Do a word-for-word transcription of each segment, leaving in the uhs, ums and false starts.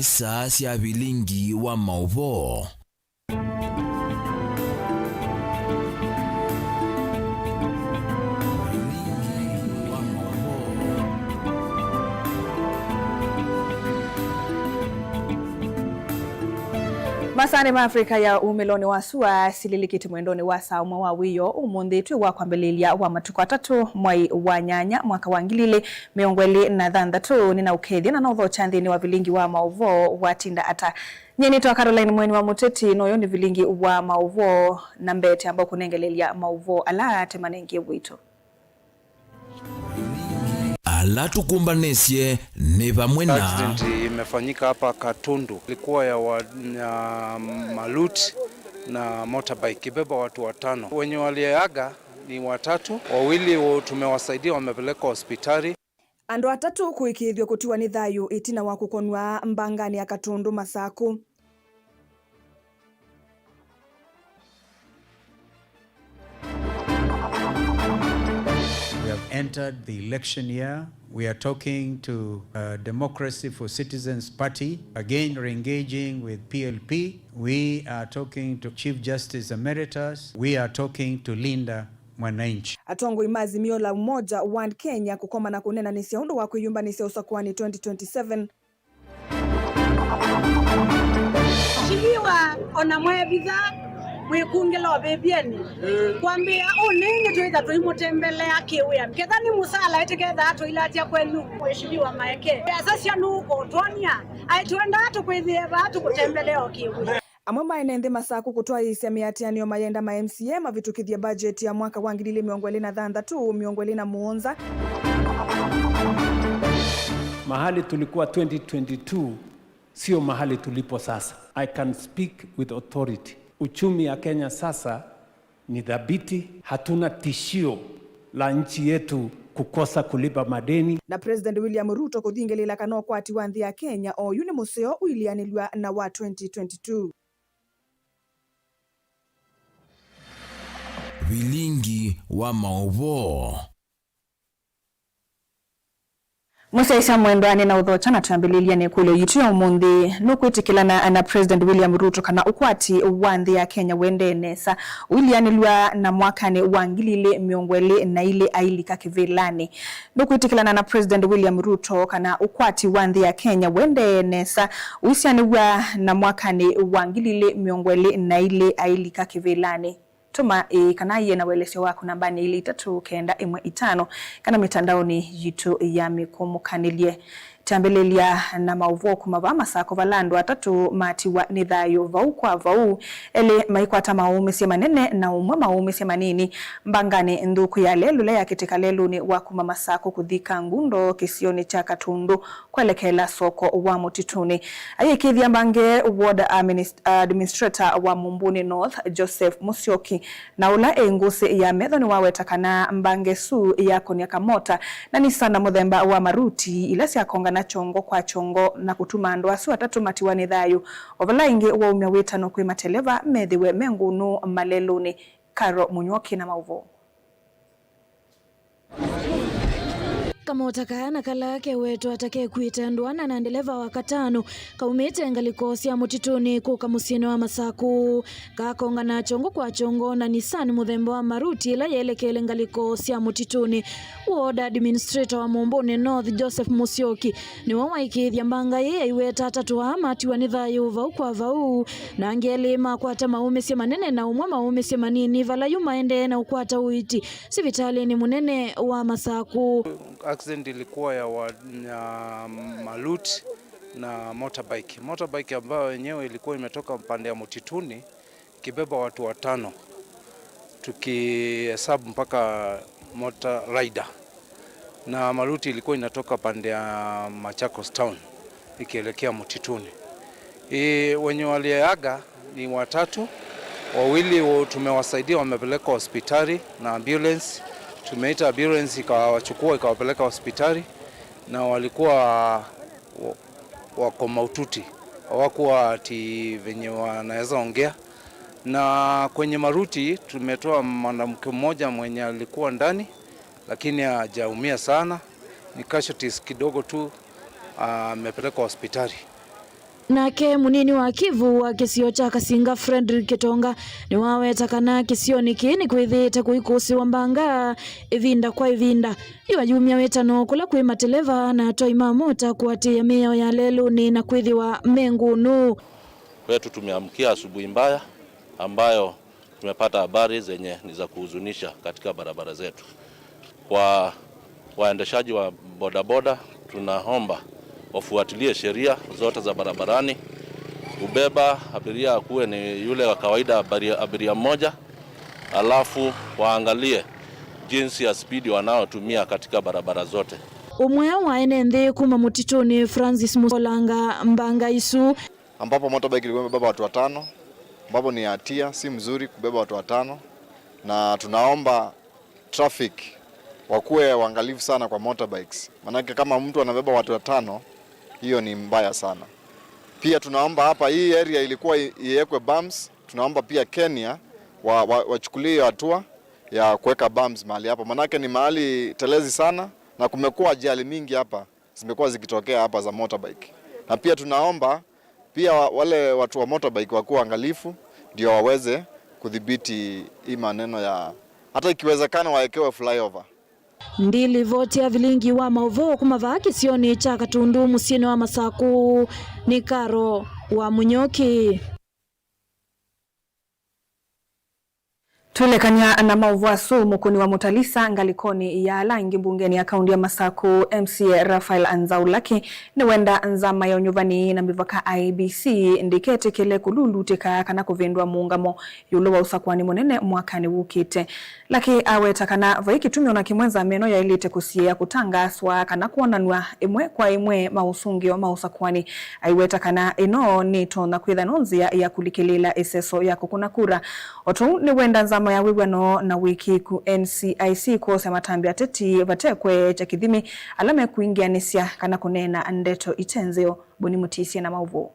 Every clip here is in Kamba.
Saa sya vilingi wa maũvoo. Masaanĩ ma Africa ya umĩlonĩ wa sua, sililikĩte mwendonĩ wa saa ũmwe wa wĩoo ũmũnthĩ twĩ wa kwambĩlĩlya wa matukũ atatũ, mwai wa nyanya, mwaka wa ngili ilĩ mĩongo ĩlĩ na thanthatũ. Nĩnaũkethya na naũthokya nthĩnĩ wa vilingi wa maũvoo watinda ata. Nyie nĩtwa Caroline Mweni wa Mũteti, na ũyũ nĩ vilingi wa maũvoo, na mbete amba kũnengelelya maũvoo ala tũmanengie witũ. Ala tũkũmbanĩsye nĩ vamwe na. Accident imefanyika hapa Katundu. Ilikuwa ya wa-, ya Malut na motorbike, ikibeba watu watano. Wenye waliaga ni watatu, wawili wo-, tumewasaidia, wamepelekwa hospitali. Andũ atatũ kũĩkĩĩthw'a kũtiwa nĩ thayũ ĩtina wa kũkonw'a mbanganĩ ya Katundu Masakũ. We have entered the election year. We are talking to, uh, Democracy for Citizens Party, again re-engaging with P L P. We are talking to Chief Justice Emeritus. We are talking to Linda Mwananchi. Atongoi ma Azimio la Umoja One Kenya kũkomana kũneenanĩsya ũndũ wa kwĩyũmbanĩsya ũsakũanĩ twenty twenty-seven. Mheshimiwa, ona mwevitha mwĩkungĩla ũvĩvyeni. Kwambĩĩa ũnĩ nĩtwĩtha tũimũtembelea kĩwĩa. Ketha nĩ mũsala, ĩtĩkethaa tũilatya kwenyu, Mheshimiwa Maeke. Asasya nũkũtwonia, aitwendaa tũkwĩthĩe vaa tũkũtembelea o kĩwĩa. Amwe ma ene nthĩ Masakũ kũtwaĩĩsya mĩatĩanĩo mayenda ma M C A mavĩtũkĩthye mbajeti ya mwaka wa ngili ilĩ mĩongo ĩlĩ na thanthatũ, mĩongo ĩlĩ na mũonza. Mahali tulikuwa twenty twenty-two, sio mahali tulipo sasa. I can speak with authority. Uchumi ya Kenya sasa ni thabiti, hatuna tishio la nchi yetu kukosa kulipa madeni. Na President William Ruto kũthingĩlĩĩla kana ũkwati wa nthĩ ya Kenya oyu nĩ mũseo ũilyĩanĩlw'a na wa twenty twenty-two. Vilingi wa maũvoo. Mũsyaĩĩsya mwendwa, nĩnaũthokya na twambĩlĩlya na ĩkũlyo yitũ ya ũmũnthĩ. Nũkwĩtĩkĩlana na President William Ruto kana ũkwati wa nthĩ ya Kenya ũendee nesa ũilyĩanĩlw'a na mwakanĩ wa ngili ilĩ mĩongo ĩlĩ na ilĩ ailika kĩvĩlanĩ? Nũkwĩtĩkĩlana na President William Ruto kana ũkwati wa nthĩ ya Kenya ũendee nesa ũisyanĩw'a na mwakanĩ wa ngili ilĩ mĩongo ĩlĩ na ilĩ ailika kĩvĩlanĩ? Tũma ĩĩ kana ĩĩ na ũelesyo waku nambanĩ ilĩ itatũ kenda ĩmwe itano kana mĩtandaonĩ yitũ ya mĩkũmũkanĩlye. Twambĩlĩlya na maũvoo kuma vaa Masakũ, vala andũ atatũ matiwa nĩ thayũ vau kwa vau, elĩ maikwata maũũmĩsye manene na ũmwe maũũmĩsye manini mbanganĩ nthũku ya lelũ ĩla yakĩtĩka lelũnĩ wa kuma Masakũ kũthi Kangundo kĩsionĩ kya Katundu kwelekela soko wa Mũtitũnĩ. Ayĩkĩĩthya mbange ward adminis-, administrator wa Mumbuni North, Joseph Musyoki, na ũla ĩ ngũsĩ ya metho nĩwaweta kana mbange ĩsu yakonia kamota na Nissan mũthemba wa Maruti, ila syakongana kyongo kwa kyongo na kũtuma andũ asu atatũ matiwa nĩ thayũ, o vala ĩngĩ waumya wĩtano kwĩ mateleva methĩwe me ngũnũ malelũnĩ. Caro Mũnyuoki na maũvoo. Kamota kaa na kala kewetwa ta kekuĩte andũ ana na ndeleva wa katano, kaumĩte ngalĩko sya mũtitũnĩ kũka mũsyĩnĩ wa Masakũ. Kakongana kyongo kwa kyongo na Nissan mũthemba wa Maruti ĩla yelekele ngalĩko sya mũtitũnĩ. Ward administrator wa Mumbuni North, Joseph Musyoki, nĩwe waĩkĩĩthya mbanga ĩĩ aiweta atatũ aa matiwa nĩ thayũ vau kwa vau, na angĩ elĩ makwata maũmĩsye manene na ũmwe maũmĩsye manini, vala yu maendee na ũkwata ũiiti sivitalĩnĩ mũnene wa Masakũ. Accident ilikuwa ya wa-, ya Malut na motorbike. Motorbike ambayo yenyewe ilikuwa imetoka pande ya Mtituni, ikibeba watu watano, tukihesabu mpaka motor rider. Na Maruti ilikuwa inatoka pande ya Machakos Town ikielekea Mtituni. E, wenye waliaga ni watatu, wawili wa-, tumewasaidia, wamepelekwa hospitali na ambulance. Tumeita ambulance ikawachukua, ikawapeleka hospitali, na walikuwa wa-, wako mahututi, hawakuwa ati venye wanaweza ongea. Na kwenye Maruti tumetoa mwanamke mmoja mwenye alikuwa ndani, lakini hajaumia sana, ni casualties kidogo tu, amepelekwa hospitali. Nake mũnini wa Kivu wa kĩsio kya Kasinga, Fredrick Kitonga, nĩwaweta kana kĩsionĩ kĩĩ nĩkwĩthĩĩte kũikũsĩwa mbanga ĩvinda kwa ĩvinda. Yu ayumya wĩtano kũla kwĩ mateleva na atwai ma mota kũatĩĩa mĩao ya lelũnĩ na kwĩthĩwa me ngũnũ. Kwetu tumeamkia asubuhi mbaya ambayo tumepata habari zenye ni za kuhuzunisha katika barabara zetu. Kwa waendeshaji wa bodaboda, tunaomba wafuatilie sheria zote za barabarani. Kubeba abiria akuwe ni yule wa kawaida, abiria, abiria mmoja, alafu waangalie jinsi ya spidi wanaotumia katika barabara zote. Ũmwe wa ene nthĩ kuma mũtitũnĩ, Francis Musolanga, mbanga isu ambapo motorbike ilikuwa imebeba watu watano, ambapo ni hatia, si mzuri kubeba watu watano, na tunaomba traffic wakuwe waangalifu sana kwa motorbikes, manake kama mtu anabeba watu watano, hiyo ni mbaya sana. Pia tunaomba hapa, hii area ilikuwa i-, iwekwe bumps, tunaomba pia Kenya wa, wa, wachukulie hiyo hatua ya kuweka bumps mahali hapa, manake ni mahali telezi sana na kumekuwa ajali mingi hapa zimekuwa zikitokea hapa za motorbike. Na pia tunaomba pia wa-, wale watu wa motorbike wakuwe waangalifu ndio waweze kudhibiti hii maneno ya, hata ikiwezekana wawekewe flyover. Ndilivoti ya vilingi wa maũvoo kuma vaa kĩsionĩ kya Katundu mũsyĩnĩ wa Masakũ nĩ Karo wa Mũnyoki. Twĩlekany'a na maũvoo asu, mũkũni wa Mũtalisa ngalĩkonĩ ya ala angĩ mbungenĩ ya kaunti ya Masakũ, M C A Raphael Anzau Lucky, nĩwenda nzama ya ũnyuvani na mĩvaka I E B C ndĩketĩkĩle kũlulutĩka kana kũvĩndũa mũũngamo ĩũlũ wa ũsakũani mũnene mwakanĩ wũkĩte. Lucky aweta kana vai kĩtumi ona kĩmwe nzama ĩno yaĩlĩte kũsiĩĩa kũtangaaswa kana kwonanw'a ĩmwe kwa ĩmwe maũsũngĩo ma ũsakũani. Aiweta kana ĩno nĩtonya kwĩtha no nzĩa ya kũlikĩlĩĩla ĩseso ya kũkũna kura. O tũu nĩwenda nzama ya wĩw'ano na wĩkĩĩku, N C I C, kwosya matambya ateti vate kweekya kĩthimi ala mekwingĩanĩsya kana kũneena ndeto ite nzeo. Boni Mũtisye na maũvoo.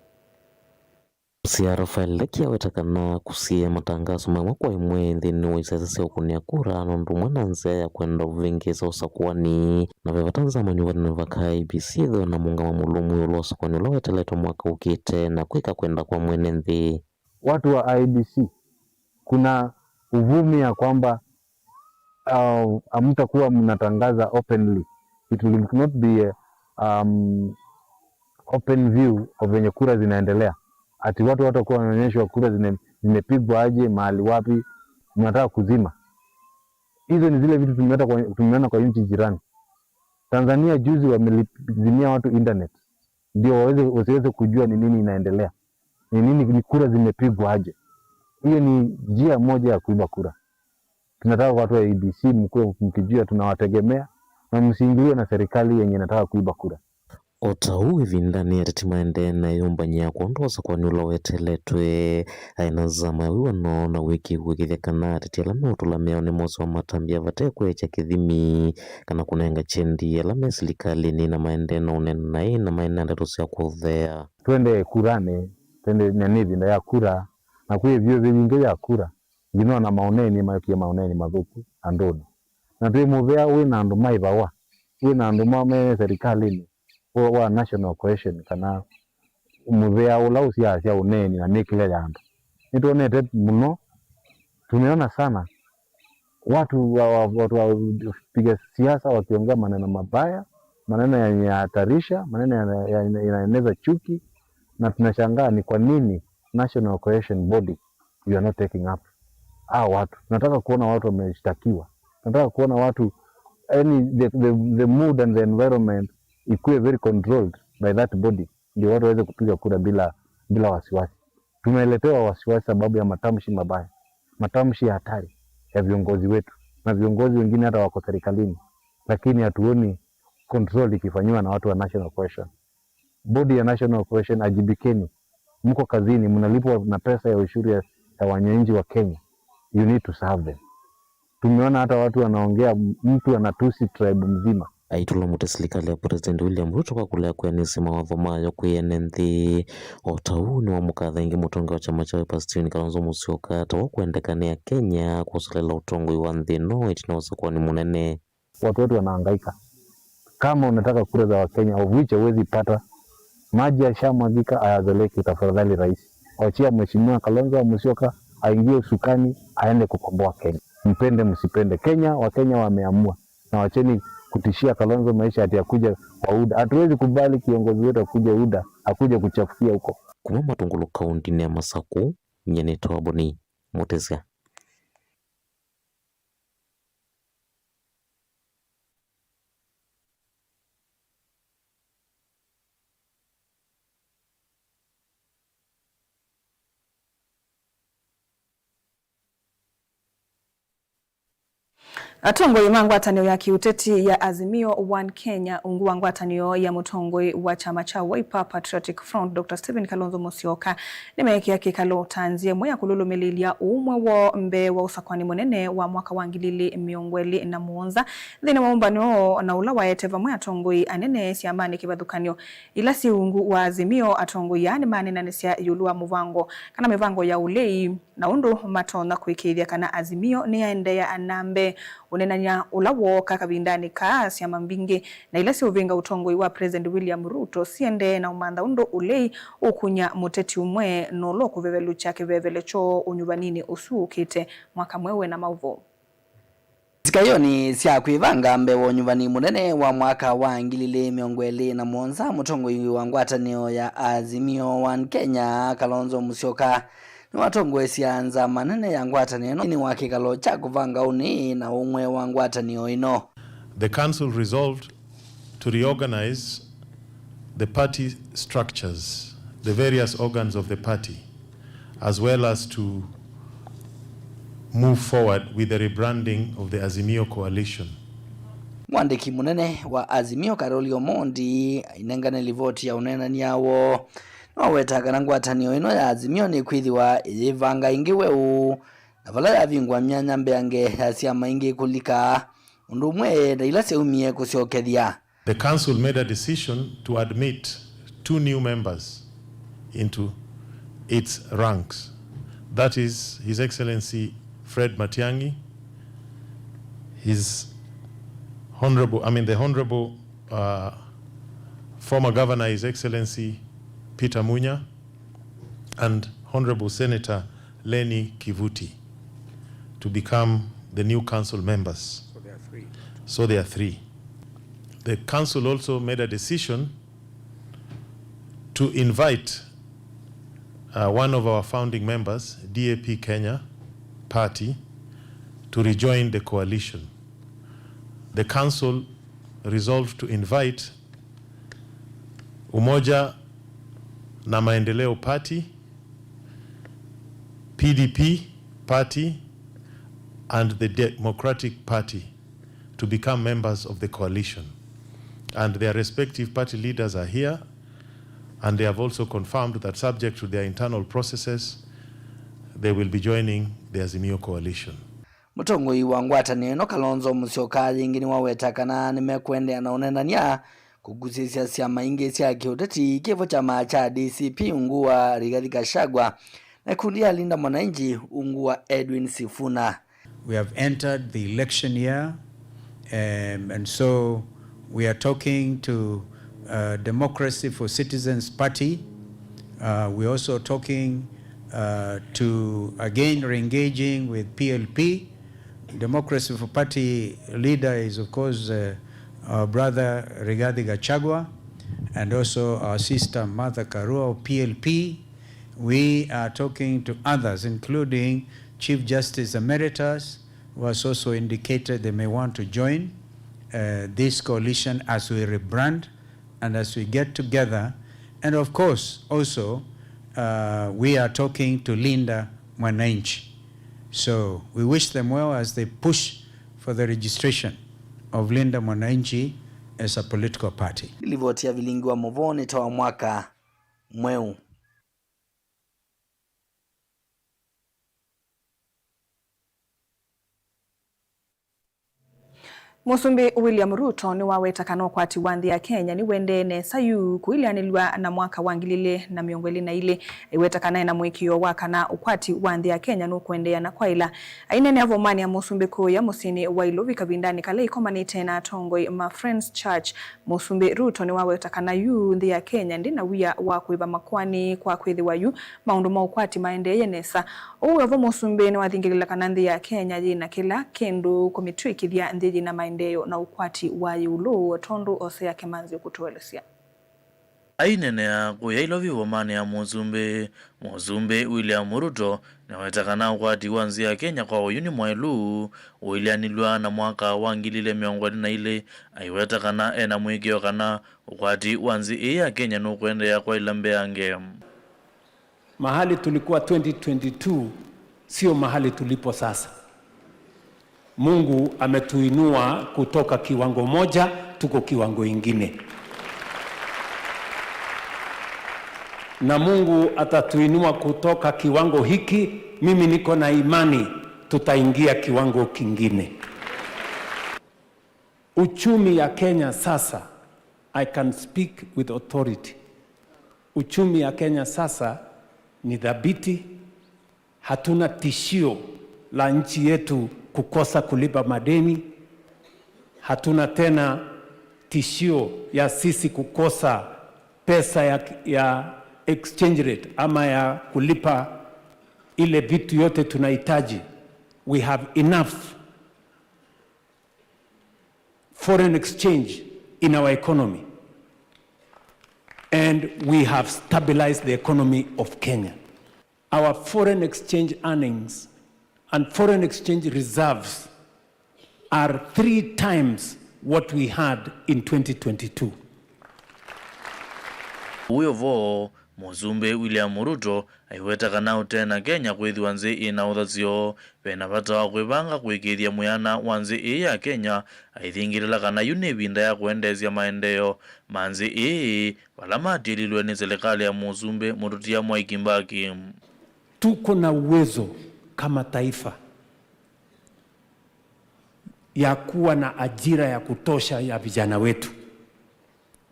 M C A Raphael Lucky aweta kana kũsiĩĩa matangaso ma ĩmwe kwa ĩmwe nthĩnĩ wa isese sya ũkũnĩa kura nũndũ ũmwe na nzĩa ya kwenda ũvĩngĩĩsa ũsakũani, na ve vata nzama nyuvani na mĩvaka I E B C ĩthĩwe na mũũngamo mũlũmu ĩũlũ wa ũsakũani ũla weteletwe mwaka ũkĩte na kwĩka kwenda kwa mwene nthĩ. Watu wa I E B C, kuna uvumi ya kwamba uh, hamtakuwa mnatangaza openly. It will not be a, um, open view of venye kura zinaendelea, ati watu watakuwa wanaonyeshwa kura zime-, zimepigwa aje, mahali wapi, mnataka kuzima. Hizo ni zile vitu tumeona kwa, tumeona kwa nchi jirani. Tanzania juzi wamelizimia watu internet ndio waweze, wasiweze kujua ni nini inaendelea, ni nini, ni kura zimepigwa aje. Hiyo ni njia moja ya kuiba kura. Tunataka watu wa I E B C mkuwe mkijua tunawategemea na msiingiliwe na serikali yenye inataka kuiba kura. O ta ũu, ĩvindanĩ ateti maendee na ĩyũmbany'a ya kwondũ wa ũsakũani ũla weteletwe, aĩ na nzama ya wĩw'ano na wĩkĩĩku kwĩkĩĩthya kana ateti ala meũtũla mĩao nĩmosĩwa matambya vate kweekya kĩthimi kana kũnenga kyendi ala me silikalĩnĩ na maendee na ũneena naĩ na maĩ na ndeto sya kũthea. Twendee kuranĩ, twende, na nĩ ĩvinda ya kura, na kwĩ ĩvyũvĩ yingĩ ya kura, nginya ona maũneeni mayũkie maũneeni mathũku andũnĩ. Na twĩ mũvea wĩ na andũ maĩvawa, wĩ na andũ ma-, me serikalĩnĩ wa, wa national cohesion, kana mũvea ũla ũsyaasya ũneeni na mĩkĩle ya andũ. Nĩtwonete mũno, tumeona sana watu wa, wa, watu wapiga siasa wakiongea maneno mabaya, maneno yenye yanahatarisha, maneno ya, ya, ya, yanaeneza chuki, na tunashangaa ni kwa nini National Cohesion Body you are not taking up. Hao watu, tunataka kuona watu wameshtakiwa, tunataka kuona watu, yani, the, the, the mood and the environment ikuwe very controlled by that body, ndio watu waweze kupiga kura bila, bila wasiwasi. Tumeletewa wasiwasi sababu ya matamshi mabaya, matamshi ya hatari ya viongozi wetu, na viongozi wengine hata wako serikalini, lakini hatuoni control ikifanyiwa na watu wa National Cohesion. Bodi ya National Cohesion, ajibikeni, mko kazini, mnalipwa na pesa ya ushuru ya, ya wananchi wa Kenya. You need to serve them. Tumeona hata watu wanaongea, mtu anatusi tribe mzima. Aitũla mũtĩ silikalĩ ya President William Ruto kwa kũlea kwĩanĩsya mawatho mayo kwĩ ene nthĩ. O ta ũu nĩwamũkatha ĩngĩ mũtongoĩ wa kyama kya Wiper Stephen Kalonzo Musyoka ta wa kwendeka nĩ Akenya kwoselela ũtongoi wa nthĩ ĩno ĩtina wa ũsakũani mũnene. Watu wetu wanahangaika. Kama unataka kura za Wakenya, of which huwezi pata, Maji yashamwagika, ayatholeke tafadhali rais. Wachia Mheshimiwa Kalonzo wa Musyoka aingie usukani, aende kukomboa Kenya. Mpende msipende, Kenya, Wakenya wameamua. Na wacheni kutishia Kalonzo maisha ati akuja kwa UDA. Hatuwezi kubali kiongozi wetu akuje UDA, akuje kuchafukia huko. Kuma Matungulu kaunti-inĩ ya Masaku, nyie nĩtawa Boni Mutisia. Atongoi ma ngwatanĩo ya kĩũteti ya Azimio One Kenya, ungu wa ngwatanĩo ya mũtongoi wa kyama kya Wiper Patriotic Front, Doctor Stephen Kalonzo Musyoka, nĩmeekĩa kĩkalo ta nzĩa ĩmwe ya kũlũlũmĩlĩlya ũũmwe woo mbee wa ũsakũani mũnene wa mwaka wa ngili ili mĩongo ĩlĩ na mũonza nthĩnĩ wa ũmbano na ũla waete vamwe atongoi anene syamanĩ kĩvathũkany'o ila syĩ ungu wa Azimio. Atongoi aa nĩmaneenanĩsya ĩũlũ wa mũvango kana mĩvango ya ũlei na ũndũ matonya kũĩkĩĩthya kana Azimio nĩyaendeea na mbee. Ũneenany'a ũla wooka kavindanĩ kaa, syama mbingĩ na ila syĩũvĩnga ũtongoi wa President William Ruto siendee na ũmantha ũndũ ũlei ũkunya mũteti ũmwe na ũla ũkũvevelũkya kĩvevelo kyoo ũnyuvaninĩ ũsu ũkĩte. Mwaka mweũ wĩ na maũvoo. Sikayoni sya kwĩvanga mbee wa ũnyuvani mũnene wa mwaka wa ngili ili mĩongo ĩlĩ na mũonza, mũtongoi wa ngwatanĩo ya Azimio One Kenya, Kalonzo Musyoka, nĩwatongoesya nzama nene ya ngwatanĩo ĩno nthĩnĩ wa kĩkalo kya kũvanga ũnĩ na ũmwe wa ngwatanĩo ĩno. The council resolved to reorganize the party structures, the various organs of the party, as well as to move forward with the rebranding of the Azimio Coalition. Mwandĩki mũnene wa Azimio, Karoli Omondi, ainengane livoti ya ũneenany'a woo, nĩwawetaa kana ngwatanĩo ĩno ya Azimio nĩkwĩthĩwa ĩyĩvanga ĩngĩ weũ, na vala yavingũa myanya mbeange ya syama ingĩ kũlika, ũndũ ũmwe na ila syaumie kũsyokethya. The council made a decision to admit two new members into its ranks. That is His Excellency Fred Matiang'i, His Honorable, I mean, the Honorable, uh, former Governor, His Excellency Peter Munya, and Honorable Senator Lenny Kivuti to become the new council members. So there are three. So there are three. The council also made a decision to invite, uh, one of our founding members, D A P Kenya Party, to rejoin the coalition. The council resolved to invite Umoja na Maendeleo Party, P D P Party, and the Democratic Party to become members of the coalition. And their respective party leaders are here, and they have also confirmed that, subject to their internal processes, they will be joining the Azimio coalition. Mũtongoi wa ngwatanĩo ĩno, Kalonzo Musyoka, yĩngĩ nĩwaweta kana nĩmekũendeea na ũneenany'a kũkusĩĩsya syama ingĩ sya kĩũteti, kĩvo kyama kya D C P ungu wa Rigathi Gachagua na ikundi ya Linda Mwananchi ungu wa Edwin Sifuna. We have entered the election year, um, and so we are talking to, uh, Democracy for Citizens Party. Uh, we're also talking, uh, to again re-engaging with P L P. Democracy for Party leader is, of course, uh, our brother Rigathi Gachagua, and also our sister Martha Karua of P L P. We are talking to others, including Chief Justice Emeritus, who has also indicated they may want to join, uh, this coalition as we rebrand and as we get together. And of course, also, uh, we are talking to Linda Mwananchi. So we wish them well as they push for the registration of Linda Mwananchi as a political party. Livoti ya Vilingi wa Mũvoo nĩ ta wa mwaka mweũ. Mũsumbĩ William Ruto nĩwaweta kana ũkwati wa nthĩ ya Kenya nĩũendee nesa yu kũileanĩlw'a na mwaka wa ngili ilĩ na mĩongo ĩlĩ na ilĩ. Aiweta kana ena mũĩkĩĩo wa kana ũkwati wa nthĩ ya Kenya nũkũendeea na kwaĩla. Aineenea vomanĩ ya Mũsumbĩ kũũya mũsyĩnĩ wa Ilovi kavindanĩ kala ikomanĩte na atongoi ma Friends Church, Mũsumbĩ Ruto nĩwaweta kana yu nthĩ ya Kenya ndĩ na wia wa kũĩva makoani kwa kwĩthĩwa yu maũndũ ma ũkwati maendeeye nesa. Ũu wĩ o vo, Mũsumbĩ nĩwathingĩlĩla kana nthĩ ya Kenya yĩ na kĩla kĩndũ kũmĩtw'ĩkĩthya nthĩ yĩ na maendeeo na ũkwati wa ĩũlũ, o tondũ ose yake manzĩ ũkũtũelesya. Aineenea kũya Ilovi vomanĩ ya Mũsumbĩ, Mũsumbĩ William Ruto nĩweta kana ũkwati wa nzĩ ya Kenya kwa oyu nĩ mwaĩlu ũileanĩlw'a na mwaka wa ngili ilĩ mĩongo ĩlĩ na ilĩ. Aiweta kana ena mũĩkĩĩo kana ũkwati wa nzĩ ĩĩ ya Kenya nũkũendeea kwaĩla mbeange. Mahali tulikuwa twenty twenty-two sio mahali tulipo sasa. Mungu ametuinua kutoka kiwango moja, tuko kiwango ingine. Na Mungu atatuinua kutoka kiwango hiki, mimi niko na imani tutaingia kiwango kingine. Uchumi ya Kenya sasa, I can speak with authority. Uchumi ya Kenya sasa ni dhabiti. Hatuna tishio la nchi yetu kukosa kulipa madeni. Hatuna tena tishio ya sisi kukosa pesa ya, ya exchange rate ama ya kulipa ile vitu yote tunahitaji. We have enough foreign exchange in our economy, and we have stabilized the economy of Kenya. Our foreign exchange earnings and foreign exchange reserves are three times what we had in twenty twenty-two. Ũu wĩ o vo, Mũsumbĩ William Ruto aiweta kana ũtee na Kenya kwĩthĩwa nzĩ ĩ na ũthasyo, ve na vata wa kwĩvanga kũĩkĩĩthya mwĩana wa nzĩ ĩĩ ya Kenya, aithingĩlĩla kana yu nĩ ĩvinda ya kũendeesya maendeeo ma nzĩ ĩĩ vala matĩlilwe nĩ silikalĩ ya Mũsumbĩ Mũtũtia Mwai Kibaki. Tuko na uwezo kama taifa ya kuwa na ajira ya kutosha ya vijana wetu.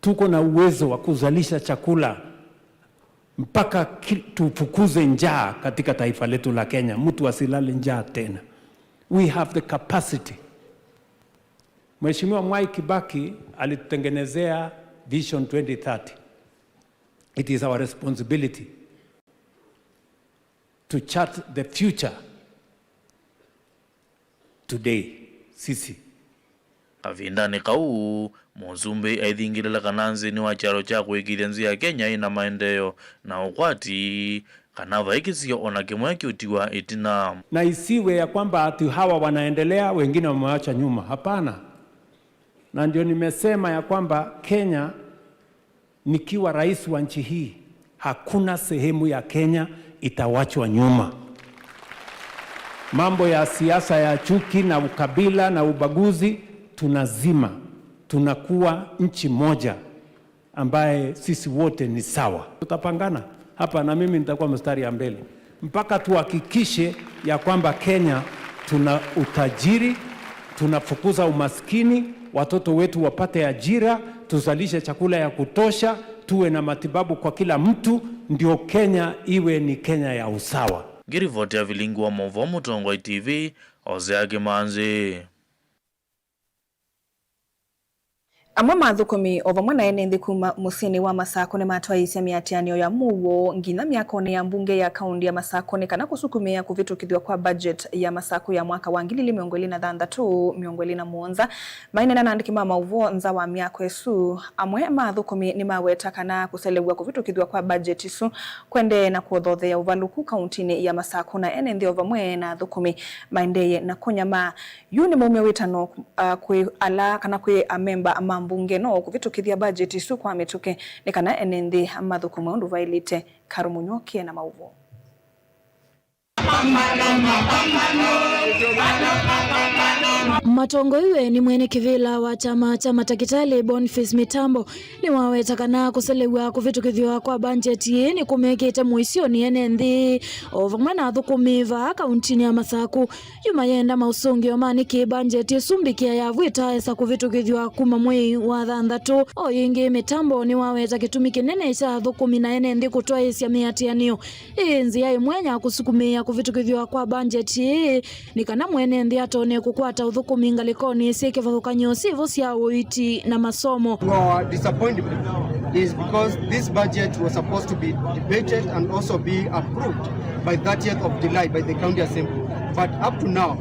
Tuko na uwezo wa kuzalisha chakula mpaka ki-, tufukuze njaa katika taifa letu la Kenya, mtu asilale njaa tena. We have the capacity. Mheshimiwa Mwai Kibaki alitutengenezea Vision twenty thirty. It is our responsibility to chart the future today, sisi. Kavindanĩ kau, Mũsumbĩ aithingĩlĩla kana nzĩ nĩ wa kyalo kya kũĩkĩĩthya nzĩ ya Kenya ĩna maendeeo na ũkwati, kana vai kĩsio o na kĩmwe kĩũtiwa ĩtina. Na isiwe ya kwamba ati hawa wanaendelea, wengine wamewachwa nyuma. Hapana. Na ndio nimesema ya kwamba Kenya nikiwa rais wa nchi hii, hakuna sehemu ya Kenya itawachwa nyuma. Mambo ya siasa ya chuki na ukabila na ubaguzi tunazima. Tunakuwa nchi moja ambaye sisi wote ni sawa. Tutapangana hapa na mimi nitakuwa mstari ya mbele. Mpaka tuhakikishe ya kwamba Kenya tuna utajiri, tunafukuza umaskini, watoto wetu wapate ajira, tuzalishe chakula ya kutosha, tuwe na matibabu kwa kila mtu, ndio Kenya iwe ni Kenya ya usawa. Ngĩrivoti ya vilingi wa maũvoo Mũtongoi T V, Hosea Kĩmanzi. Amwe ma athũkũmi o vamwe na ene nthĩ kuma mũsyĩnĩ wa Masakũ nĩmatwaĩĩsye mĩatĩanĩo ya mũuo nginya myakonĩ ya mbunge ya kaũntĩ ya Masakũ nĩ kana kũsukumĩa kũvĩtũkĩthw'a kwa budget ya Masakũ ya mwaka wa ngili ilĩ mĩongo ĩlĩ na thanthatũ, mĩongo ĩlĩ na mũonza. Maineena na andĩki ma maũvoo nza wa myako ĩsu, amwe ma athũkũmi nĩmaweta kana kũselew'a kũvĩtũkĩthw'a kwa budget ĩsu kũendee na kũthothea ũvalũku kaũntĩnĩ ya Masakũ, na ene nthĩ o vamwe na athũkũmi maendeeye na kũnyamaa. Yu nĩ maumya wĩtano, uh, kwĩ ala kana kwĩ amemba ma mbunge no kũvĩtũkĩthya budget ĩsu kwa mĩtũkĩ nĩ kana ene nthĩ mathũkũme ũndũ vaĩlĩte. Karo Mũnyoki ena maũvoo. Matongoiwe nĩ mwene kĩvĩla wa kyama kya matakĩtalĩ Boniface Mitambo, nĩwaweta kana kũselew'a kũvĩtũkĩthw'a kwa mbanjeti ĩĩ nĩkũmekĩte mũisyonĩ ene nthĩ o vamwe na athũkũmi vaa kauntinĩ ya Masaku. Yu mayenda maũsũngĩo ma nĩkĩ mbanjeti ĩsu mbĩkĩa yavw'ĩka ĩtaesa kũvĩtũkĩthw'a kuma mwei wa thanthatũ. O yĩngĩ, Mitambo nĩwaweta kĩtumi kĩnene kya athũkũmi na ene nthĩ kũtwaĩĩsya mĩatĩanĩo ĩ nzĩa ĩmwe ya kũsukumĩĩa kũvĩtũkĩthw'a kwa mbanjeti ĩĩ nĩ kana mwene nthĩ atonya kũkwata ũthũkũmi ngalĩkonĩ syĩ kĩvathũkany'o syĩvo sya ũiiti na masomo. Our disappointment is because this budget was supposed to be debated and also be approved by thirtieth of July by the County Assembly. But up to now,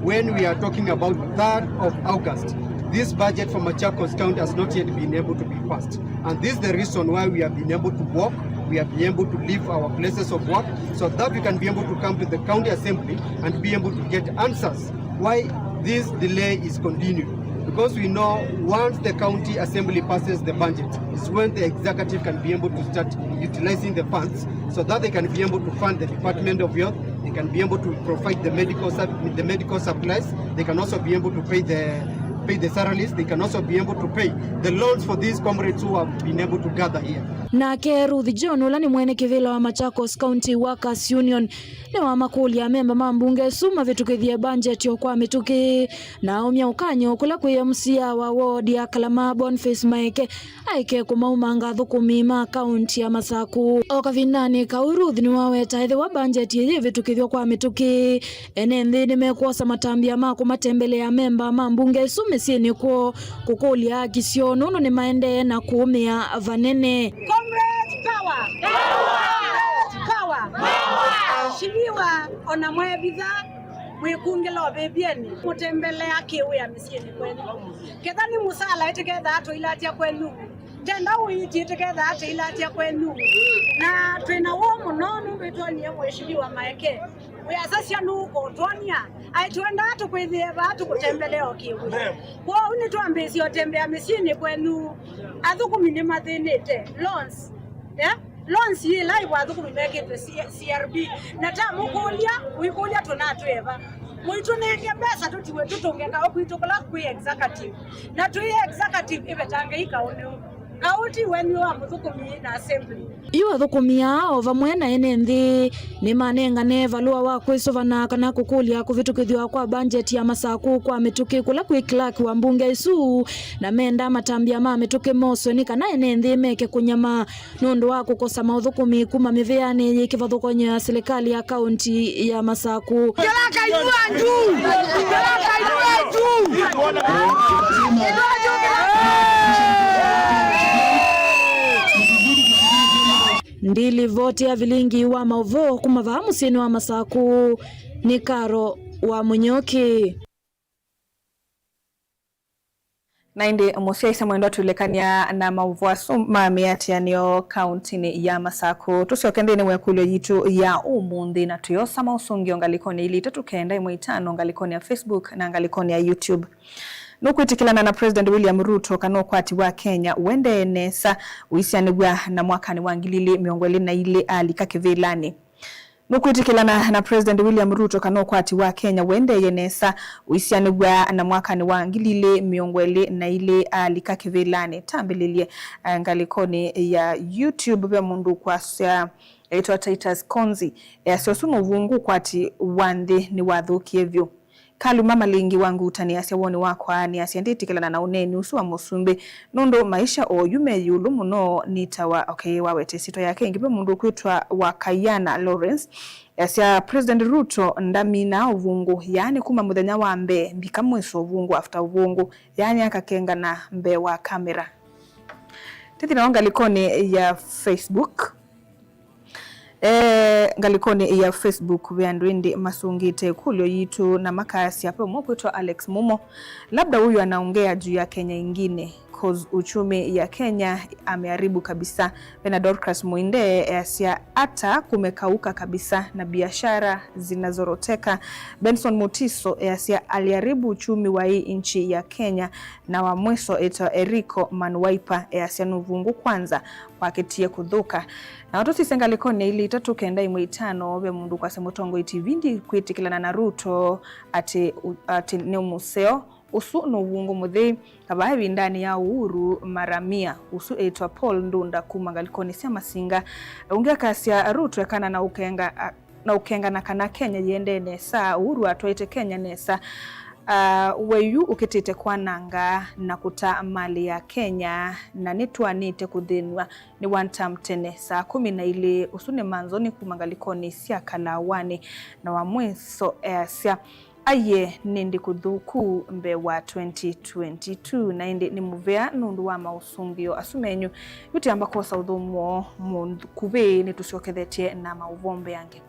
when we are talking about third of August, this budget for Machakos County has not yet been able to be passed. And this is the reason why we have been able to walk, we have been able to leave our places of work, so that we can be able to come to the county assembly and be able to get answers why this delay is continuing. Because we know once the county assembly passes the budget, is when the executive can be able to start utilizing the funds so that they can be able to fund the Department of Health, they can be able to provide the medical sup-, the medical supplies, they can also be able to pay the, pay the salaries, they can also be able to pay the loans for these comrades who have been able to gather here. Nake Ruth John, ũla nĩ mwene kĩvĩla wa Machakos County Workers Union, nĩwamakũlya amemba ma mbunge ĩsu mavĩtũkĩthye mbanjeti o kwa mĩtũkĩ, na aumya ũkany'o kũla kwĩ M C A wa ward ya Kalama, Boniface Maeke, aeke kũmaumanga athũkũmi ma kaunti ya Masaku. O kavindanĩ kau, Ruth nĩwaweta ethĩwa mbanjeti ĩyĩ ĩvĩtũkĩthw'a kwa mĩtũkĩ, ene nthĩ nĩmekwosa matambya ma kũmatembelea amemba ma mbunge ĩsu mĩsyĩnĩ kwoo kũkũlya haki syoo, nũndũ nĩmaendee na kũũmĩa vanene. Comrades power! Comrades power! Shiliwa ona mwevitha mwĩkungĩla ũvĩvyĩnĩ, mũtembelea kĩwĩa mĩsyĩnĩ kwenyu. Ketha nĩ mũsala ĩtĩkethaa tũilatya kwenyu. Tenda ũiiti ĩtĩkethaa tũilatya kwenyu. Na twĩna woo mũno nũndũ ĩtwonie Mheshimiwa Maeke. Wĩasasya nũkũtwonia, aitwendaa tũkwĩthĩe vaa tũkũtembelea o kĩwĩa. Kwoou nĩtwambĩĩsye ũtembea mĩsyĩnĩ kwenyu. Athũkũmi nĩmathĩnĩte. Loans. Eh? Loans yĩla ĩvo athũkũmi mekĩte C-, C R B. Na tamũkũlya, ũikũlya tũnatwĩe va. Mũitũnenge mbesa tũtiwe tũtũnge kaũ kwitũ kũla kwĩ executive. Na twĩ executive ĩvetange ikaũ nĩu. Kaũ ti wenyu wa mũthũkũmi na assembly. Yu athũkũmi aa o vamwe na ene nthĩ nĩmanengane valũa wa kwĩsũvana kana kũkũlya kũvĩtũkĩthw'a kwa mbanjeti ya Masaku kwa mĩtũkĩ kũla kwĩ clerk wa mbunge ĩsu, na menda matambya ma mĩtũkĩ moswe nĩ kana ene nthĩ meke kũnyama nũndũ wa kũkosa maũthũkũmi kuma mĩvĩanĩ yĩ kĩvathũkany'o ya silikalĩ ya kaunti ya Masaku. Kĩla kainua juu! Kĩla kainua juu! Ndilivoti ya vilingi wa maũvoo kuma vaa mũsyĩnĩ wa Masaku nĩ Karo wa Mũnyoki. Na ĩndĩ mũsyaĩĩsya mwendwa, tũilekany'a na maũvoo asu ma mĩatĩanĩo kauntinĩ ya Masaku. Tũsyoke nthĩnĩ wa ĩkũlyo yitũ ya ũmũnthĩ na tũyosa maũsũngĩo ngalĩkonĩ ilĩ itatũ kenda ĩmwe itano, ngalĩkonĩ ya Facebook na ngalĩkonĩ ya YouTube. Nũkwĩtĩkĩlana na President William Ruto kana ũkwati wa Kenya ũendee nesa ũisyanĩw'a na mwakanĩ wa ngili ilĩ mĩongo ĩlĩ na ilĩ alika kĩvĩlanĩ? Nũkwĩtĩkĩlana na President William Ruto kana ũkwati wa Kenya ũendeeye nesa ũisyanĩw'a na mwakanĩ wa ngili ilĩ mĩongo ĩlĩ na ilĩ alika kĩvĩlanĩ? Tambĩlĩlye, eh, ngalĩkonĩ ya YouTube, ve mũndũ ũkwasya eĩtwa Titus Konzi, easya ũsu mũvũngũ ũkwati wa nthĩ nĩwathũkie vyũ. Kaluma Malingi wa Nguta nĩasya, woni wakwa, nĩasya ndĩtĩkĩlana na ũneeni ũsu wa mũsumbĩ, nũndũ maisha oyu me ĩũlũ mũno nĩtawa, okay, waweta ĩsyĩtwa yake ĩngĩ, ve mũndũ ũkwĩtwa wa Kayana Lawrence, easya President Ruto ndaminaa ũvũngũ, yaani kuma mũthenya wa mbee mbika mwĩso, ũvũngũ after ũvũngũ, yaani akakengana mbee wa kamera. Tĩthi nao ngalĩkonĩ ya Facebook. Eh, ngalĩkonĩ ya Facebook ve andũ ĩndĩ masũngĩte ĩkũlyo yitũ na makasya, ve ũmwe kwĩtwa Alex Mumo, labda huyu anaongea juu ya Kenya ingine, 'cause uchumi ya Kenya ameharibu kabisa. Bena Dorcas Muinde easya, hata kumekauka kabisa na biashara zinazoroteka. Benson Mutiso easya, aliharibu uchumi wa hii nchi ya Kenya. Na wa mwiso etwa Eriko Manuwaipa easya, nũvungũ kwanza waketie kũthũka. Na tũsisye ngalĩkonĩ ili itatũ kenda ĩmwe itano, ve mũndũ kwasya mũtongoi T V ndikwĩtĩkĩlana na Ruto atĩ, atĩ nĩ mũseo. Ũsu nĩ ũvungũ mũthei. Kavaa ĩvindanĩ ya Uhuru, maramia ũsu etwa Paul Ndunda kuma ngalĩkonĩ sya Masinga. Ũngĩ akasya Ruto ekana na ũkenga, a, na ũkengana kana Kenya yĩendee nesa. Uhuru atwaĩte Kenya nesa. Uh, weyu ũkĩtĩte kwananga na kũta mali ya Kenya, na nĩtwanĩte kũthĩnw'a nĩ one term tene. Saa kũmi na ilĩ, ũsu nĩ Manzoni kuma ngalĩkonĩ sya Kalawanĩ, na wa mwiso easya, aiye, nĩndĩ kũthũku mbee wa twenty twenty-two, na ĩndĩ nĩ mũvea nũndũ wa maũsũngĩo asu menyu. Yu tĩamba kwosa ũthũmũo mũkuvĩ, nĩtũsyokethetye na maũvoo mbeange.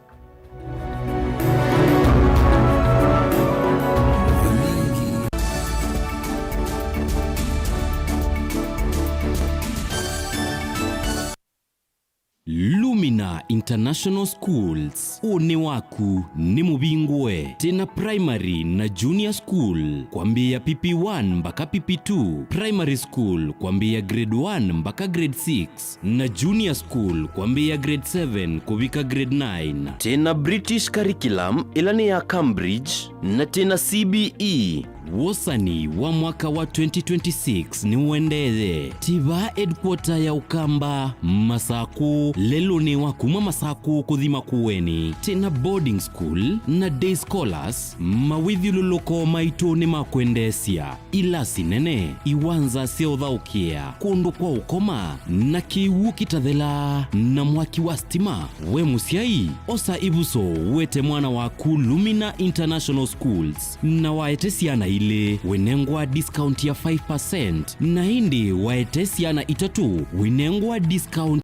Lumina International Schools, ũnĩ waku nĩ mũvingũe. Twĩna primary na junior school kwambĩĩa P P one mpaka P P two, primary school kwambĩĩa grade one mpaka grade six, na junior school kwambĩĩa grade seven kũvika grade nine. Twĩna British curriculum ĩla nĩ ya Cambridge, na twĩna C B E. Wosani wa mwaka wa twenty twenty-six nĩũendee. Tiva headquarter ya Ũkamba, Masakũ, lelũnĩ wa kuma Masakũ kũthi Makueni. Twĩna boarding school na day scholars. Mawĩthyũlũlũko maitũ nĩ ma kwendeesya. Ilasi nene, iwanza sya ũthaũkĩa, kũndũ kwa ũkoma, na kĩw'ũ kĩtathelaa, na mwaki wa stima. We mũsyai, osa ĩvuso, wete mwana waku Lumina International Schools, na waete syana ilĩ, wĩnengwa discount ya five percent, na ĩndĩ waete syana itatũ, wĩnengwa discount